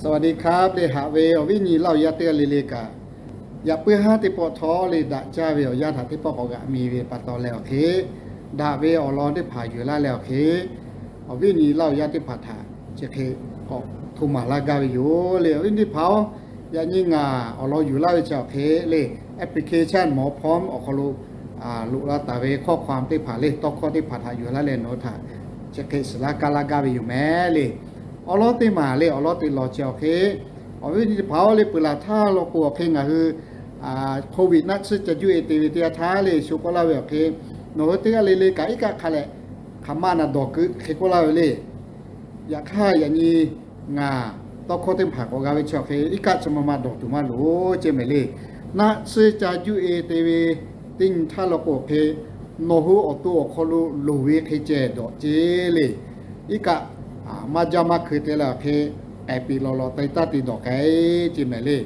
สวัสดีครับ le, haꞈ ve awˬ viˉ nyi laˇ awˬ yaˇ teˇ g'aˇ le le kaꞈ, yaꞈ puiˉ haˉ teˇ pawˆ htawˇ le, daꞈ jaˇ ve awˬ yanˇ htaꞈ teˇ pawˆ k'awꞈ g'aꞈ mi ve pa taw leh awˬ hk'e, daꞈ ve awˬ lawn teˇ hpaˍ yuˬ laˇ leh awˬ hk'e, awˬ viˉ nyi laˇ awˬ yaˇ teˇ hpaˍ htaꞈ chi hk'e k'awꞈ hto maˍ laˇ gaˇ ve yoˬ le. Awˬ viˉ teˇ hpaˍ-oˬ, yaꞈ nyi ngaˬ awˬ lawn yuˬ laˇ ve chi awˬ hk'e le, application mawˬ hpawˇ awˬ hk'aw lo loꞈ la taˍ ve ข้อความ teˇ hpaˍ le, tawˇ hkawˇ teˇ hpaˍ htaꞈ yuˬ laˇ leh nawˬ hui htaꞈ chi hk'e shiˍ laˇ kaˇ laˇ gaˇ ve yoˬ meh le. Awˬ lawn teˇ maˬ le, awˬ lawn teˇ lawn chi awˬ hk'e, awˬ viˉ teˇ hpaˍ-oˬ le, peuˬ laˬ htaˇ law k'o awˬ hk'e ngaˬ hui COVID naˆ tsuhˇ ca juˇ e te ve teˇ yanˇ htaˇ le, sho k'awꞈ laˇ ve awˬ hk'e, nawˬ hui teˇ g'aˇ le le kaꞈ iˉ kaˆ hk'a leh hk'aˬ ma naˬ dawˬ keu hk'e k'oˆ laˇ ve le. Yaꞈ hk'aˇ yaꞈ nyi ngaˬ tawˇ hkawˇ teˇ hpaˍ k'awꞈ g'a ve chi awˬ hk'e, iˉ kaˆ chi ma ma dawˬ tuˬ maˇ loˍ ceˇ meh le. Naˆ tsuhˇ ca juˇ e te ve teˇ nyi htaˇ law k'o awˬ hk'e, nawˬ hui awˬ to awˬ hk'aw lo loˍ ve hk'e ceh dawˬ ceˇ le. Iˉ kaˆ maˇ jaˇ maˇ hkui te leh awˬ hk'e, k'ehˬ piˍ lawˬ lawꞈ te taˇ te dawˬ k'ai ceˇ meh le.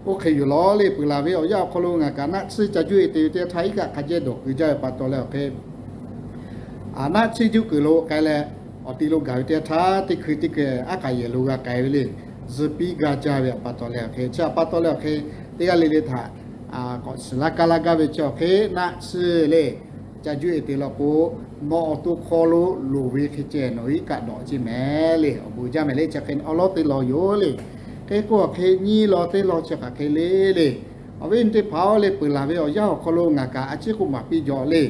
Oˇ hk'e yoˬ law le, peuˬ laˬ ve awˬ yanˇ awˬ hk'aw lo ngaˬ kaꞈ naˆ tsuhˇ ca juˇ e te ve teˇ yanˇ htaˇ iˉ kaˆ hk'a jehˇ dawˬ keu jaˇ ve pa taw leh awˬ hk'e, naˆ tsuhˇ juˇ kuiˬ lo k'ai leh, awˬ ti lo gaˬ ve teˇ yanˇ htaˇ teˇ hkui teˇ hkui aˉ k'aꞈ yehˬ lo g'a k'ai ve le. Zuhꞈ piˇ gaˇ jaˇ ve pa taw leh awˬ hk'e, chi pa taw leh awˬ hk'e, teˇ g'aˇ le le htaꞈ k'awꞈ shiˍ laˇ kaˇ laˇ gaˇ ve chi awˬ hk'e, naˆ tsuhˇ le ca juˇ e te law k'o, nawˬ awˬ to hk'aw lo loˍ ve hk'e ceh nawˬ iˉ kaˆ dawˬ ceˇ meh le. Awˬ bon jaˇ meh le, chi hk'e awˬ lawn teˇ lawn yoˬ le. Hk'e k'o awˬ hk'e nyi lawn teˇ lawn chi hk'aˬ hk'e le le. Awˬ viˉ teˇ hpaˍ-oˬ le, peuˬ laˬ ve awˬ yanˇ awˬ hk'aw lo ngaˬ kaꞈ a ciˉ k'oˆ maˍ piˇ jaw le.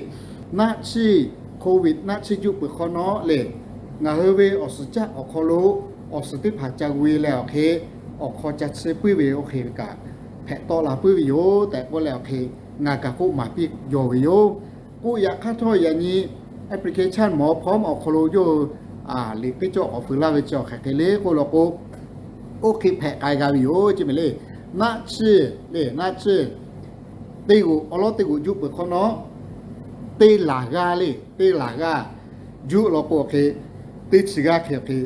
Naˆ tsuhˇ COVID naˆ tsuhˇ juˇ peuˬ hk'awˇ nawˉ le, ngaˬ hui ve awˬ suhˍ caˆ awˬ hk'aw lo awˬ suhˍ teˇ hpaˍ ca g'oˇ leh awˬ hk'e, awˬ hk'aw ca tsuhˇ puiˉ ve oˇ hk'e ve kaꞈ hpehꞈ tawˆ la puiˉ ve yoˬ tehꞈ k'oˆ leh awˬ hk'e, ngaˬ kaꞈ k'oˆ maˍ piˇ jaw ve yoˬ. K'oˆ yaꞈ hk'aˇ htawˇ yaꞈ nyi application mawˬ hpawˇ awˬ hk'aw lo yawˇ hui liꞈ teˇ cawˇ k'awꞈ feu laˇ ve chi awˬ hk'aˬ hk'e le k'oˆ law k'o, oˇ hk'e hpehꞈ k'ai g'a ve yoˬ ceˇ meh le. Naˆ tsuhˇ le, naˆ tsuhˇ teˇ g'oꞈ awˬ lawn teˇ g'oꞈ juˇ peuˬ hk'awˇ nawˉ, teˇ laˬ g'aˇ le, teˇ laˬ g'aˇ juˇ law k'o awˬ hk'e, teˇ chi g'aˇ hk'e awˬ hk'e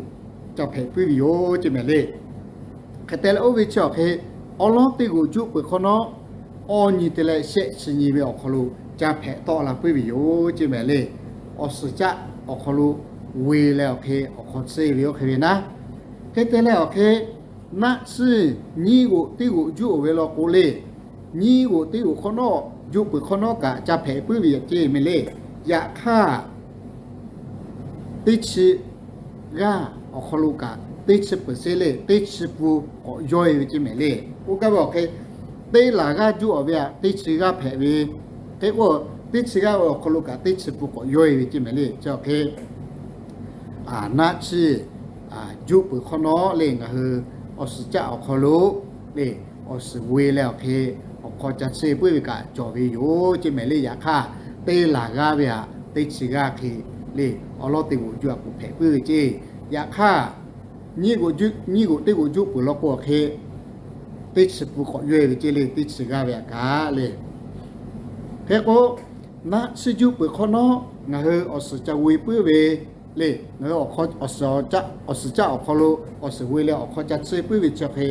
ca hpehꞈ puiˉ ve yoˬ ceˇ meh le. Hk'e te leh oˇ ve chi awˬ hk'e, awˬ lawn teˇ g'oꞈ juˇ peuˬ hk'awˇ nawˉ, awˬ nyi te leh shehˆ chi nyi ve awˬ hk'aw lo ca hpehꞈ tawˆ la puiˉ ve yoˬ ceˇ meh le. Awˬ suhˍ caˆ awˬ hk'aw lo g'oˇ leh awˬ hk'e awˬ hk'aw tsuhˇ ve oˇ hk'e ve naˉ. Hk'e te leh awˬ hk'e, naˆ tsuhˇ nyiˇ g'oꞈ teˇ g'oꞈ juˇ oˬ ve law k'o le, nyiˇ g'oꞈ teˇ g'oꞈ hk'awˇ nawˉ juˇ peuˬ hk'awˇ nawˉ kaꞈ ca hpehꞈ puiˉ ve yoˬ ceˇ meh le. Yaꞈ hk'aˇ teˇ chi g'aˇ awˬ hk'aw lo kaꞈ teˇ chi peuˬ seˉ le, teˇ chi pun k'awꞈ yawˇ e ve ceˇ meh le. Oˇ gaˇ ve awˬ hk'e, teˇ laˬ g'aˇ juˇ awˬ ve aꞈ teˇ chi g'aˇ hpehꞈ ve, hk'e k'o teˇ chi g'aˇ awˬ hk'aw lo kaꞈ teˇ chi pun k'awꞈ yawˇ e ve ceˇ meh le. Chi awˬ hk'e naˆ tsuhˇ juˇ peuˬ hk'awˇ nawˉ le, ngaˬ hui awˬ suhˍ caˆ awˬ hk'aw lo le, awˬ suhˍ g'oˇ leh awˬ hk'e awˬ hk'aw ca tsuhˇ puiˉ ve kaꞈ cawˬ ve yoˬ ceˇ meh le. Yaꞈ hk'aˇ teˇ laˬ g'aˇ ve aꞈ teˇ chi g'aˇ hk'e le, awˬ lawn teˇ g'oꞈ juˇ aꞈ k'oˍ hpehꞈ puiˉ ve ceˇ. Yaꞈ hk'aˇ nyiˇ g'oꞈ juˇ, nyiˇ g'oꞈ teˇ g'oꞈ juˇ peuˬ law k'o awˬ hk'e, teˇ chi pun k'awꞈ yawˇ e ve ceˇ le, teˇ chi g'aˇ ve aꞈ kaꞈ le. Hk'e k'o, naˆ tsuhˇ juˇ peuˬ hk'awˇ nawˉ ngaˬ hui awˬ suhˍ ca g'oˇ puiˉ ve le, ngaˬ hui awˬ suhˍ caˆ awˬ hk'aw lo awˬ suhˍ g'oˇ leh awˬ hk'aw ca tsuhˇ puiˉ ve chi awˬ hk'e,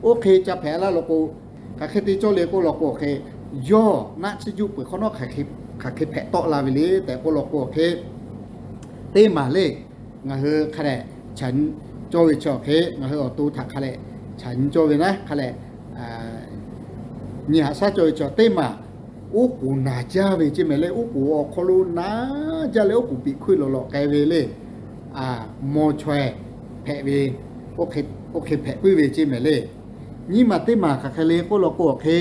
oˇ hk'e ca hpehꞈ laˇ law k'o, hk'aˬ hk'e te cawˇ le k'oˆ law k'o awˬ hk'e, yawˇ naˆ tsuhˇ juˇ peuˬ hk'awˇ nawˉ hk'aˬ hk'e hpehꞈ tawˆ la ve le tehꞈ k'oˆ law k'o awˬ hk'e, teˇ maˬ le, ngaˬ hui hk'a dehꞈ caꞈ cawˇ ve chi awˬ hk'e, ngaˬ hui awˬ to htaꞈ hk'a dehꞈ caꞈ cawˇ ve naˉ hk'a dehꞈ nyi haꞈ shaˉ cawˇ ve chi teˇ maˬ, oˉ k'oˍ naˍ jaˇ ve ceˇ meh le. Oˉ k'oˍ awˬ hk'aw lo naˍ jaˇ leh oˉ k'oˍ piꞈ hkuiˇ lawˬ lawꞈ k'ai ve le, mawˬ chaweh hpehꞈ ve, oˇ hk'e hpehꞈ puiˉ ve ceˇ meh le. Nyiˇ maˬ teˇ maˬ hk'aˬ hk'e le k'oˆ law k'o awˬ hk'e,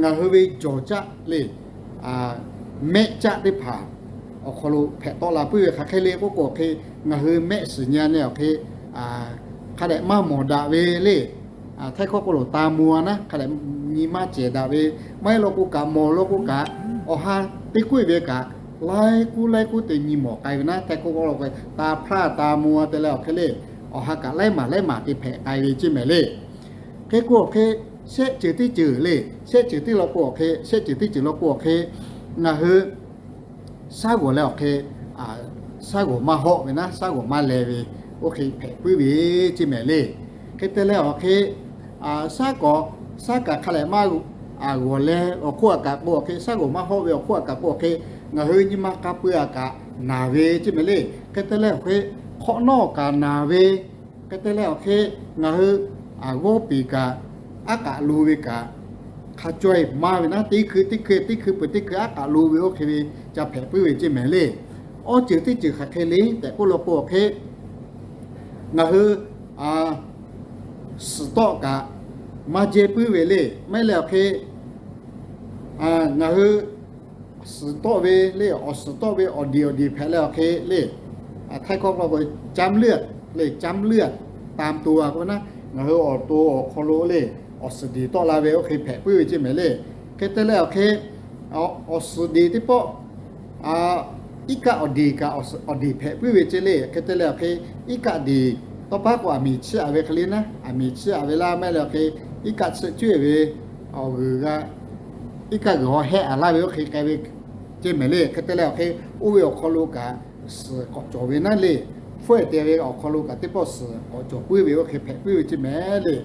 ngaˬ hui ve jawˬ caˆ le, mehˆ caˆ teˇ hpaˍ awˬ hk'aw lo hpehꞈ tawˆ la puiˉ ve hk'aˬ hk'e le k'oˆ k'o awˬ hk'e, ngaˬ hui mehˆ shiˍ nyi-a awˬ hk'e, hk'a dehꞈ maˇ mawˬ daꞈ ve le. Htaiˇ hkawˇ k'oˆ lo ta mvuh-a naˉ, hk'a dehꞈ nyi maˇ cehˬ daꞈ ve, maˇ heˆ law k'o kaꞈ mawˬ law k'o kaꞈ, awˬ ha teˇ k'oˆ ve kaꞈ, laiˉ kuˉ laiˉ kuˉ te nyi mawˬ k'ai ve naˉ, htaiˇ hkawˇ k'oˆ lo k'o ta hpaˇ ta mvuh-a te leh awˬ hk'e le, awˬ ha kaꞈ laiˉ maˬ laiˉ maˬ te hpehꞈ k'ai ve ceˇ meh le. Hk'e k'o awˬ hk'e, shehˆ ceuˬ teˇ ceuˬ le, shehˆ ceuˬ teˇ law k'o awˬ hk'e, shehˆ ceuˬ teˇ ceuˬ law k'o awˬ hk'e, ngaˬ hui shaˉ g'awˬ leh awˬ hk'e, shaˉ g'awˬ maˇ hawˆ ve naˉ, shaˉ g'awˬ maˇ leh ve, oˇ hk'e hpehꞈ puiˉ ve ceˇ meh le. Hk'e te leh awˬ hk'e, shaˉ k'awꞈ, shaˉ kaꞈ hk'a lehˬ maˇ g'awˬ leh awˬ hk'oˆ aꞈ kaꞈ k'o awˬ hk'e, shaˉ g'awˬ maˇ hawˆ ve awˬ hk'oˆ aꞈ kaꞈ k'o awˬ hk'e, ngaˬ hui nyi ma k'a peu-a kaꞈ naˍ ve ceˇ meh le. Hk'e te leh awˬ hk'e, hk'awꞈ nawˉ kaꞈ naˍ ve, hk'e te leh awˬ hk'e, ngaˬ hui g'awˇ piˍ kaꞈ, aˉ k'aꞈ lo ve kaꞈ, hk'a caweh maˇ ve naˉ, teˇ hkui teˇ hkui teˇ hkui peuˬ teˇ hkui aˉ k'aꞈ lo ve oˇ hk'e ve ca hpehꞈ puiˉ ve ceˇ mehˍ le. Awˬ ceuˬ teˇ ceuˬ hk'aˬ hk'e le tehꞈ k'oˆ law k'o awˬ hk'e, ngaˬ hui suhˍ tawˆ kaꞈ maˇ jehˇ puiˉ ve le. Maˇ heˆ leh awˬ hk'e, ngaˬ hui suhˍ tawˆ ve le, awˬ suhˍ tawˆ ve awˬ diˬ awˬ diˬ hpehꞈ leh awˬ hk'e le, htaiˇ hkawˇ k'o จำเลือด le, จำเลือด ตามตัว k'o naˉ, ngaˬ hui awˬ to awˬ hk'aw lo le, awˬ suhˍ diˬ tawˆ la ve oˇ hk'e hpehꞈ puiˉ ve ceˇ mehˍ le. Hk'e te leh awˬ hk'e, awˬ suhˍ diˬ teˇ pawˆ iˉ kaˆ awˬ diˬ kaꞈ awˬ diˬ hpehꞈ puiˉ ve ceˇ le. Hk'e te leh awˬ hk'e, iˉ kaˆ diˬ tawˇ paˉ k'o aˬ miˍ chiˇ aꞈ ve hk'e le naˉ, aˬ miˍ chiˇ aꞈ ve laˇ maˇ heˆ leh awˬ hk'e, iˉ kaˆ chiˇ cuˇ ve awˬ g'uiˬ g'a, iˉ kaˆ g'uiˬ haw hehˆ aꞈ laˇ ve oˇ hk'e k'ai ve ceˇ mehˍ le. Hk'e te leh awˬ hk'e, oˇ ve awˬ hk'aw lo kaꞈ suhˍ k'awꞈ cawˬ ve naˉ le, hpfuhˆ te ve awˬ hk'aw lo kaꞈ teˇ pawˆ suhˍ k'awꞈ cawˬ puiˉ ve oˇ hk'e hpehꞈ puiˉ ve ceˇ mehˍ le.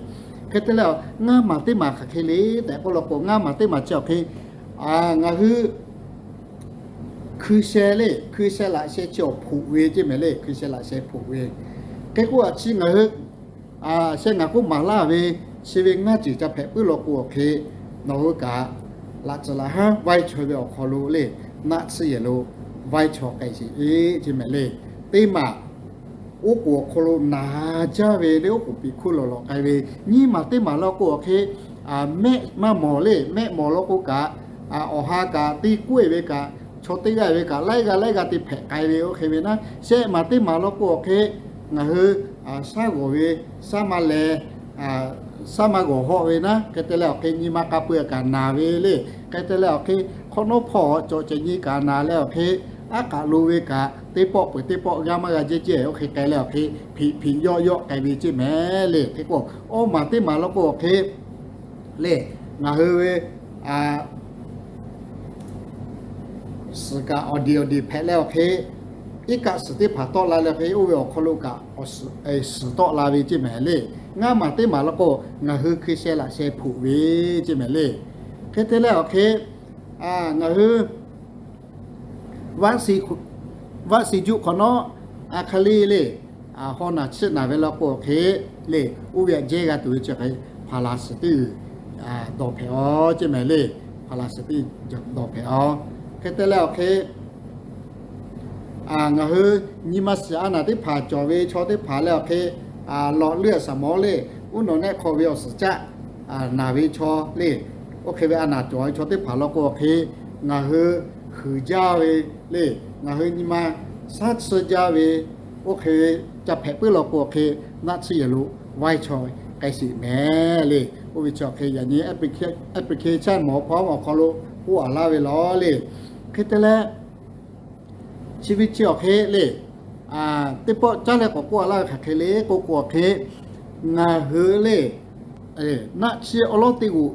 Hk'e te leh, ngaˇ maˬ teˇ maˬ hk'aˬ hk'e le tehꞈ k'oˆ law k'o, ngaˇ maˬ teˇ maˬ chi awˬ hk'e, ngaˬ hui hkui sheh le, hkui sheh laꞈ sheh chi awˬ hpoꞈ ve ceˇ mehˍ le, hkui sheh laꞈ sheh hpoꞈ ve. Hk'e k'o a chi ngaˬ hui sheh ngaˬ k'oˆ maˍ laˇ ve, chi ve ngaˇ ceuˬ ca hpehꞈ puiˉ law k'o awˬ hk'e, nawˬ hui kaꞈ laꞈ tcuhˍ laꞈ haˉ vaiˇ chaw ve awˬ hk'aw lo le, naˆ tsuhˇ yehˬ lo vaiˇ chaw k'ai sheˍ ceˇ mehˍ le. Teˇ maˬ oˉ k'oˍ awˬ hk'aw lo naˍ jaˇ ve le, oˉ k'oˍ piˍ hkuˇ lawˬ lawꞈ k'ai ve, nyiˇ maˬ teˇ maˬ law k'o awˬ hk'e, mehˆ maˇ mawˬ le, mehˆ mawˬ law k'o kaꞈ, awˬ ha kaꞈ teˇ k'oˆ-e ve kaꞈ, chaw teˇ g'aˇ ve kaꞈ, laiˉ g'aˇ laiˉ g'aˇ te hpehꞈ k'ai ve oˇ hk'e ve naˉ, sheh maˬ teˇ maˬ law k'o awˬ hk'e, ngaˬ hui shaˉ g'awˬ ve, shaˉ maˇ leh, shaˉ maˇ g'awˬ hawˆ ve naˉ, hk'e te leh awˬ hk'e nyi ma k'a peu-eˬ kaꞈ naˍ ve le. Hk'e te leh awˬ hk'e, hk'awꞈ nawˉ hpawˇ cawˬ ceh nyi kaꞈ naˍ leh awˬ hk'e, aˉ k'aꞈ lo ve kaꞈ teˇ pawˆ peuˬ teˇ pawˆ g'aˇ maˇ g'a jehˇ jehˇ oˇ hk'e k'ai leh awˬ hk'e, hpiꞈ hpiꞈ yawˆ yawˆ k'ai ve ceˇ mehˍ le. Hk'e k'o, awˇ maˬ teˇ maˬ law k'o awˬ hk'e le, ngaˬ hui ve suhˍ kaꞈ awˬ diˬ awˬ diˬ hpehꞈ leh awˬ hk'e, iˉ kaˆ suhˍ teˇ hpaˍ tawˆ la leh hk'e, oˇ ve awˬ hk'aw lo kaꞈ suhˍ tawˆ la ve ceˇ mehˍ le. Ngaˇ maˬ teˇ maˬ law k'o, ngaˬ hui hkui sheh laꞈ sheh hpoꞈ ve ceˇ mehˍ le. Hk'e te leh awˬ hk'e, ngaˬ hui vaˆ si juˆ hk'awꞈ nawˉ, a hk'e le le, haw naˬ chiˆ naˬ ve law k'o awˬ hk'e le, oˇ ve aꞈ jehˇ g'a tuˬ ve chi hk'e, hpaˍ laˬ suhˍ teˇ g'uiˬ dawˬ hpehꞈ-aw ceˇ mehˍ le. Hpaˍ laˬ suhˍ teˇ g'uiˬ dawˬ hpehꞈ-aw. Hk'e te leh awˬ hk'e, ngaˬ hui nyi ma shiˍ a naˬ teˇ hpaˍ cawˬ ve chaw teˇ hpaˍ leh awˬ hk'e, lawꞈ leuˆ a saˍ mawˉ le, uˉ nawˬ nehˆ hk'aw ve awˬ suhˍ caˆ naˬ ve chaw le, oˇ hk'e ve a naˬ cawˬ ve chaw teˇ hpaˍ law k'o awˬ hk'e, ngaˬ hui huiˍ jaˇ ve le, ngaˬ hui nyi ma shaˉ tsuhˇ jaˇ ve, oˇ hk'e ve ca hpehꞈ puiˉ law k'o awˬ hk'e, naˆ tsuhˇ yehˬ lo vaiˇ chaw k'ai sheˍ mehˍ le. Oˇ ve chi awˬ hk'e yaꞈ nyi application mawˬ hpawˇ awˬ hk'aw lo k'oˆ a laˇ ve law le. Hk'e te leh, chi ve chi awˬ hk'e le, teˇ pawˆ caˉ leh k'awꞈ k'oˆ a laˇ ve hk'aˬ hk'e le k'oˆ k'o awˬ hk'e, ngaˬ hui le, naˆ tsuhˇ awˉ lawˉ teˇ g'uꞈ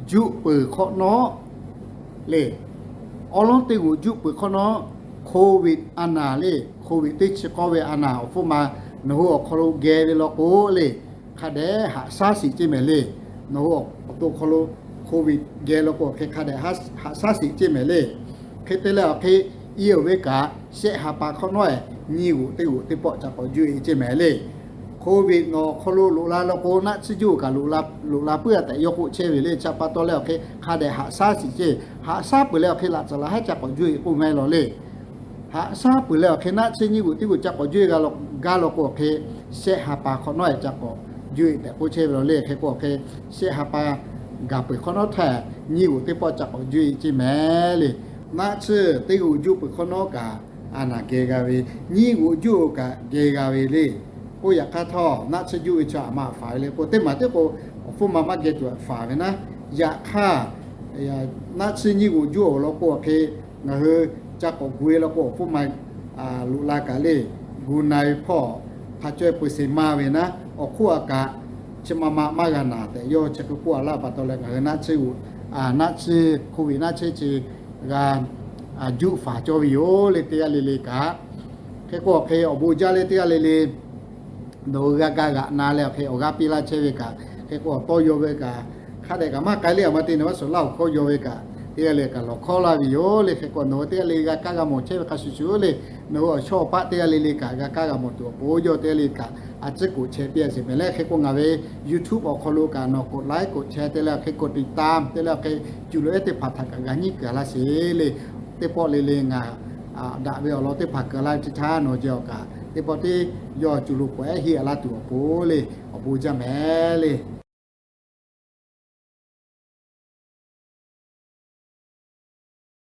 juˆ peuˬ hk'awꞈ nawˉ le, awˉ lawˉ teˇ g'uꞈ juˆ peuˬ hk'awꞈ nawˉ, Covid a naˬ le, Covid teˇ chi k'awˇ ve a naˬ awˬ hpfuhˇ ma nawˬ hui awˬ hk'aw lo geh ve law k'o le, hk'a dehꞈ haꞈ shaˉ shiˍ ceˇ mehˍ le. Nawˬ hui awˬ to hk'aw lo Covid geh law k'o hk'e hk'a dehꞈ haꞈ shaˉ shiˍ ceˇ mehˍ le. Hk'e te leh awˬ hk'e, i awˬ ve kaꞈ shehˆ ha pa hk'awꞈ nawˉ-ehˍ nyiˇ g'uꞈ teˇ g'uꞈ teˇ pawˆ ca k'awꞈ juˇ-e ceˇ mehˍ le. Covid nawˬ awˬ hk'aw lo loꞈ la law k'o, naˆ tsuhˇ juˇ kaꞈ loꞈ la puiˉ-a tehꞈ yawˇ k'oˆ chehˇ ve le. Chi pa taw leh awˬ hk'e hk'a dehꞈ haꞈ shaˉ shiˍ ceˇ. Haꞈ shaˉ peuˬ leh awˬ hk'e laꞈ tcuhˍ laꞈ haˉ ca k'awꞈ juˇ-e k'oˆ ve maˇ heˆ law le. Haꞈ shaˉ peuˬ leh awˬ hk'e naˆ tsuhˇ nyiˇ g'uꞈ teˇ g'uꞈ ca k'awꞈ juˇ-e g'a law k'o awˬ hk'e, shehˆ ha pa hk'awꞈ nawˉ-ehˍ ca k'awꞈ juˇ-e tehꞈ k'oˆ chehˇ ve law le. Hk'e k'o awˬ hk'e, shehˆ ha pa gaˬ peuˬ hk'awꞈ nawˉ htaˇ nyiˇ g'uꞈ teˇ pawˆ ca k'awꞈ juˇ-e ceˇ mehˍ le. Naˆ tsuhˇ teˇ g'uꞈ juˇ peuˬ hk'awꞈ nawˉ kaꞈ a naˬ geh g'a ve, nyiˇ g'uꞈ juˇ-o kaꞈ geh g'a ve le. K'oˆ yaꞈ hk'aˇ htawˇ, naˆ tsuhˇ juˇ ve chaw aˬ ma faˍ ve le k'o, teˇ maˬ teˇ k'o awˬ hpfuhˇ ma maˇ geh tuˬ faˍ ve naˉ. Yaꞈ hk'aˇ, naˆ tsuhˇ nyiˇ g'uꞈ juˇ-o law k'o awˬ hk'e, ngaˬ hui ca k'awꞈ gu-e law k'o awˬ hpfuhˇ ma loꞈ la kaꞈ le, gu na ve hpawˇ hk'a caweh peu se maˇ ve naˉ, awˬ hk'oˆ a kaꞈ chi ma ma maˇ g'a naˬ tehꞈ yawˇ chi hk'e k'oˆ a laˇ pa taw leh ngaˬ hui naˆ tsuhˇ, naˆ tsuhˇ Covid naˆ tsuhˇ chi g'a juˇ faˍ cawˇ ve yoˬ le teˇ g'aˇ le le kaꞈ. Hk'e k'o awˬ hk'e awˬ bon jaˇ leh teˇ g'aˇ le le nawˬ hui g'a kaˇ g'aꞈ na leh awˬ hk'e awˬ g'aˇ piˇ laˇ chehˇ ve kaꞈ, hk'e k'o awˬ tawˇ yaw ve kaꞈ, hk'a dehꞈ kaꞈ maˇ k'ai le. Aˬ ma te nawˬ vaˇ suhˍ laˇ awˬ hkawˇ yaw ve kaꞈ, teˇ g'aˇ le kaꞈ lawˬ hkawˇ laˇ ve yoˬ le. Hk'e k'o nawˬ hui teˇ g'aˇ le g'a kaˇ g'a mawˬ chehˇ ve hk'a shuˍ shuˍ le, nawˬ hui awˬ shawˉ awˬ paˆ teˇ g'aˇ le le kaꞈ g'a kaˇ g'a mawˬ tuˬ awˬ pon yawˇ teˇ g'aˇ le kaꞈ a ciˉ กดแชร์ piˇ a sheˍ mehˍ le. Hk'e k'o ngaˬ ve YouTube awˬ hk'aw lo kaꞈ nawˬ กดไลค์ กดแชร์ te leh hk'e กดติดตาม te leh hk'e cuˬ loꞈ ehˉ teˇ hpaˍ htaꞈ kaꞈ g'a nyiˉ kuiˬ a laˇ sheˍ le. Teˇ pawˆ le le ngaˬ daꞈ ve awˬ lawn teˇ hpaˍ kuˬ a laˇ ve chi htaˇ nawˬ jehˬ awˬ kaꞈ teˇ pawˆ teˇ yawˇ cuˬ loꞈ k'awꞈ ehˉ heˆ a laˇ tuˬ awˬ pon le, awˬ bon jaˇ mehˍ le.